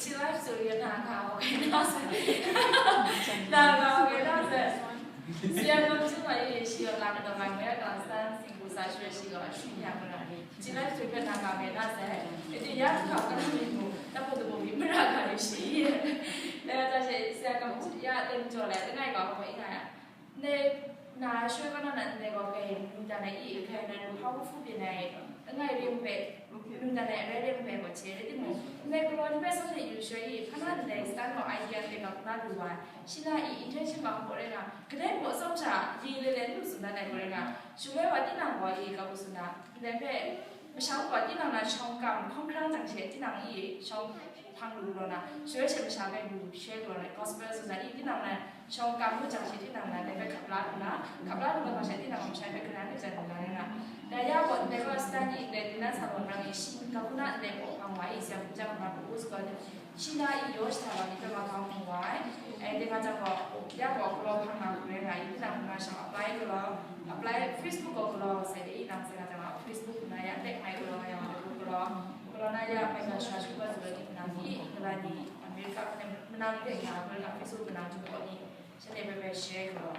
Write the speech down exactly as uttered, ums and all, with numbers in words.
She likes to read Naga organizer. Naga organizer. Siya kam chu ma yi shi yo lang do ma me ka san sing ku sa shwe shi yo shi ya ko na ni. She likes to read Naga organizer. Iti ya ka ka ni mu ta ko do mi mara ka ni shi. Da da she siya kam chu ya tem jo le ngai ka ko i na ya. Ndai na shoi kau na nan ndai gaw kai nu dan ai i, kai nan ru hpa hku hpyi nai, langai rim hpe, nu dan ai arai rim hpe gaw hte rai timung, ndai galaw ni hpe sam hte yu shoi i, hpa na ndai stan gaw idea ndai ga hpuna lu wa ai, shi na i intention ga hpaw rai nga, kadai hpaw tsawm sha, ye le le nu tsun dan ai gaw rai nga, shaloi wa tinang gaw i ga hku tsun na, ndai hpe, masha gaw tinang na shawng kam, hkawng hkrang jang she tinang i, shawng hpang lu galaw na, shaloi she masha hpe lu she galaw na, gospel tsun na i, tinang na, shawng kam lu jang she tinang na, dai hpe hkap la lu na, hkap la lu na, masha tinang masha hpe karan lu jang lu na rai na. Dai ya gaw, ndai gaw Satan i ndai, tinang sa gaw nang i shi, ka hku na ndai hpaw hpang wa i, siang hku jang na, hku u saga ni, shi na i yaw shada wa ni hpe ma hkau hpang wa ai. Ai, dai nga jang gaw, ya gaw galaw hpang na hku rai nga i, tinang hku na shawng apply galaw, apply Facebook gaw galaw sai de i, nang sai nga jang gaw, Facebook hku na ya tek mai galaw nga yang gaw galaw, galaw na ya mai ga shara shingkwa zalaw ni hku na ni, England ni, America hku na, manang ni hpe nga, America Facebook hku na hku gaw ni, shanhte hpe hpe share galaw.